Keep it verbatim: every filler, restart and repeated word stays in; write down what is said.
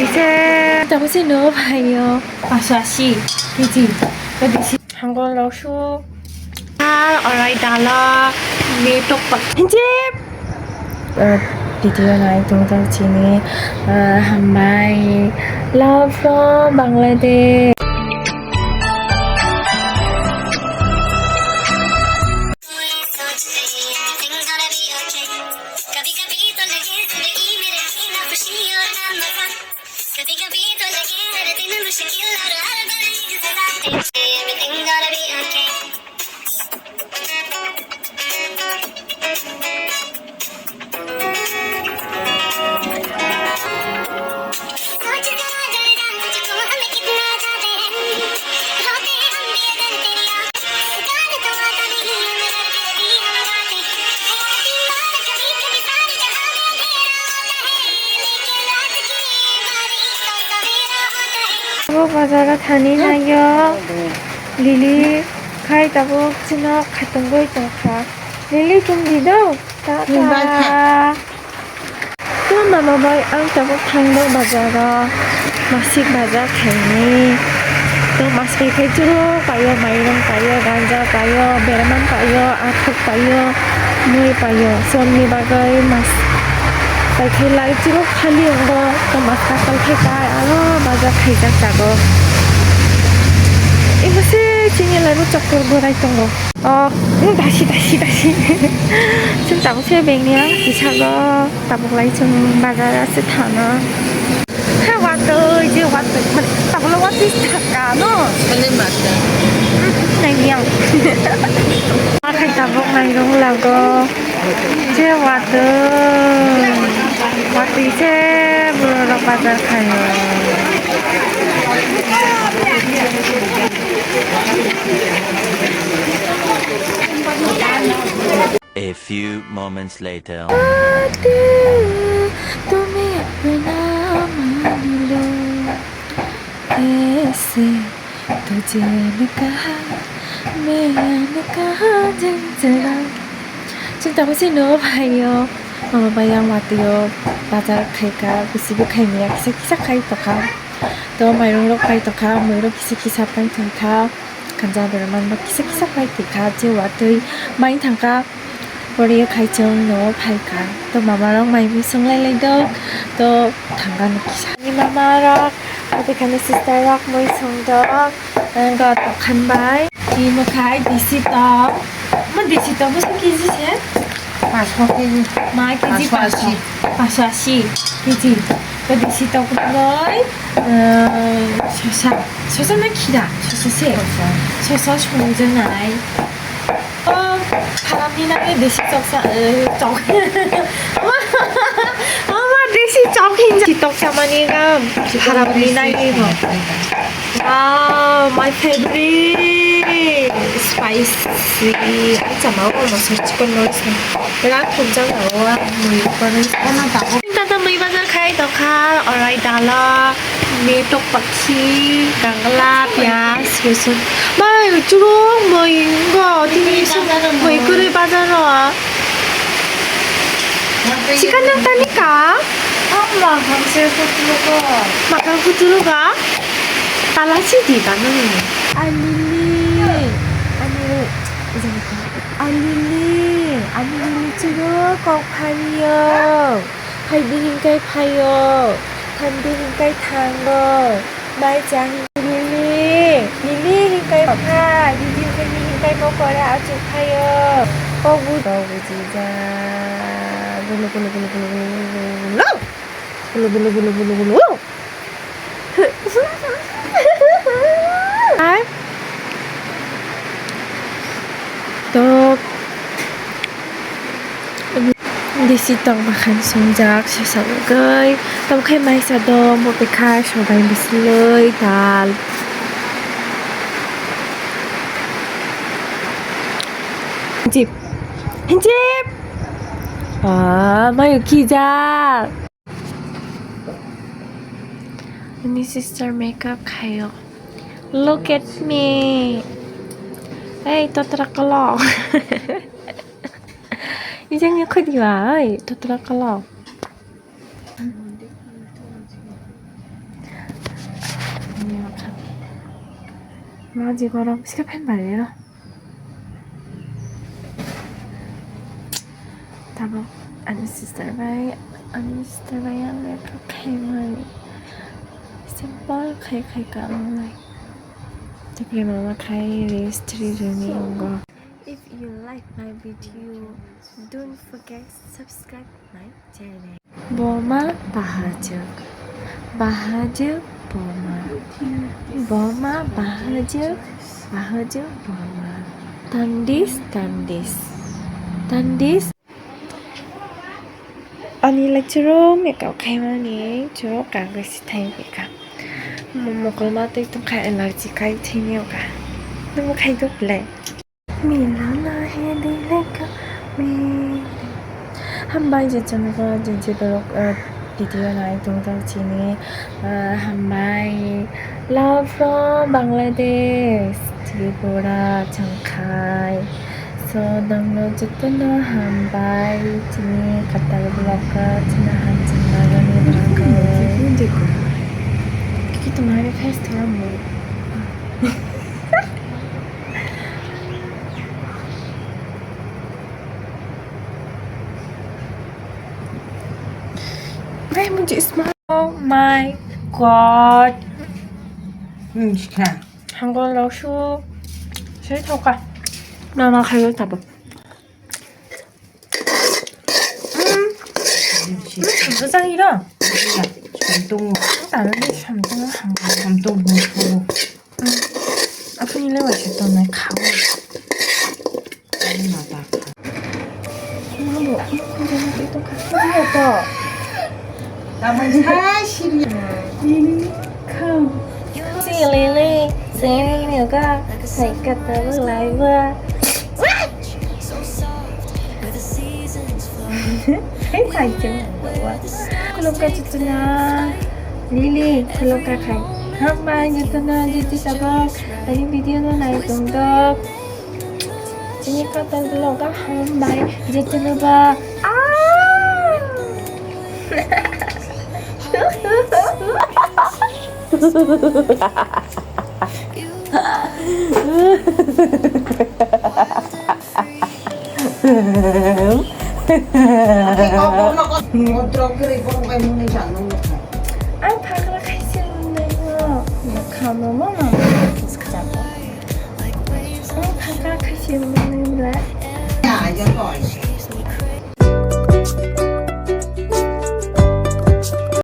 Ise, tamo se no phaio. Paso asi kg. Tadi si. Hangol rok su. Ar orai dala. Me tok pak. Hinjip. Video nai tong tong chini. Ah, hambai. Love from Bangladesh. Abo bazaro thani naiyo. Lily khai tabuk chwngno khatungwi tongkha. Lily, chwng di do? Tata. Chwng bai kha. Tei mama bai ang tabuk thangno bazaro. Masik bazar khaini. To masik khai chwrwk paio, mairung paio, ganja paio, berman paio, athuk paio, mui paio. Somni bagwi mas-, paikhe lai chwrwk khali wngbo. To mas katal khe kai aro bazar khaijak jago. Ebo se chini laibo choktor borai tongo. Oh, hmm, dasi, dasi, dasi. Chwng tabuk se bengni ang kisago, tabuk lai chwng bazar ase thano. Ha, watwi, je watwi, mane, tabuk lo watwi thaka, no? Sale mata. Hmm, nai yang. Akhai tabuk nai rong lago. Je watwi. Watwi se borok bazar khaio. A few moments later. Ate, tumi apna mani lo, aise tujhe main kaha, main kaha jang jara. Chwng tabuk se no phaio, mama bai ang watwi o bazar khaika, bisi bo khaimya, kisa kisa khai tongkha. To mairung rok pai tongkha, mui rok kisa kisa pai tongkha. Kanja berman bo kisa kisa pai tongkha, je watwi mai thangkha. Poriyo khai chwng no phaikha. To mama rok mai mui swnglai lai dok. To thangkha no kisa. Ni mama rok, abo khani sister rok mui songdok. Ang ga tokhan bai. Ni mwkhai desi tok. Ma desi tok bwswk kg se? Paanch kg. Ma kg paanch kg. Paanch kg. Kg. To desi tok rwgwi, eh, sosa. Sosa na khira? Sosa se. Sosa. Sosa songjaknai. Oh, haramni nai desi tok sa, eh, tok. Ama desi tok hinja tok samani ga haramni nai mo. Wow, my favorite. Spicy. Ai, chama o, masuk chicken noodles ni. Berat kunjang o, mui panis. Tata mui bazar khai tokha, orai dala, me tok pakhi, kangla, piyaj, rosun. Mai, churung, mui, go, tini mui kuri bazar o. Chicken nang tani ka? Ang makhang se kutulu ka. Makhang kutulu ka? Tala si di ka nang ni? Alili. Ani, ani lili. Ani lili chiro kok phario. Phaidi hinkai phaio. Thamdi hinkai thango. Mai chang lili, lili hinkai bokha, lili hinkai bokora achuk phaio. Kok bu, kok buji ja. Bulu, bulu, bulu. Bulu, bulu, bulu, bulu, bulu. Ai. Tok. Desi tok bahan songjak, sosa bagwi. Tamo khe maisa do, bo bekha sobai bwswlwi dal. Jip. Jip. Ah, mayo khijak. Ani sister makeup khaio. Look at me. Hey, totra kolo. Ijang ni khudi wa, hey, totra kolo. Ma je gorok biske phan bari ro. Tabuk ani sister bai, ani sister bai ang makeup khaimani. Simple khai khai ka ang nai. Tapre mama khai rest ri rwni ongo. If you like my video, don't forget subscribe my channel. Boma bahajwk, bahajwk boma, boma bahajwk, bahajwk boma. Tandis, tandis, tandis. Ani lecture o makeup khaimani chwrok kagwi si thai phaikha. Mo-, mokolma tei tongkha allergy kai thwini oka. Nungbo khaidok le. Milana hai dil ka mere. Hambai je chwngno je je borok, ah, video nai tongthok chini, ah, hambai. Love from Bangladesh, Tripura, Changkhai. So, nangno jotono hambai chini kwtal vlog o chini hamjakmani bagwi. Kiki tumhani face thora mo. Hey, mujhe isma. Oh my God. Hmm, sikha. Hangol rok su. Sai thoka. Mama khayo tabo. Hmm. Hmm, samsung sang iro. Iya, samsung. Talo ni samsung hangol. Samsung mo. Apni le waisa tongnai khaui. Mabo, mabo, mabo, tongkha. Iya to. Tamang sai sini. Ini kham. Sini le, sini ga, sai kata lai ba. Hai, hai, jeng. Khulumkha jotono. Lily, khulumkha khai. Hambai jotono, jiti sabok. Ani video no nai tongdok. Chini kwtal vlog o hambai jotono ba. Ah! Ang phagra khaisi rwnai no. Khamo mo no. Ang phagra khaisi rwnai bla.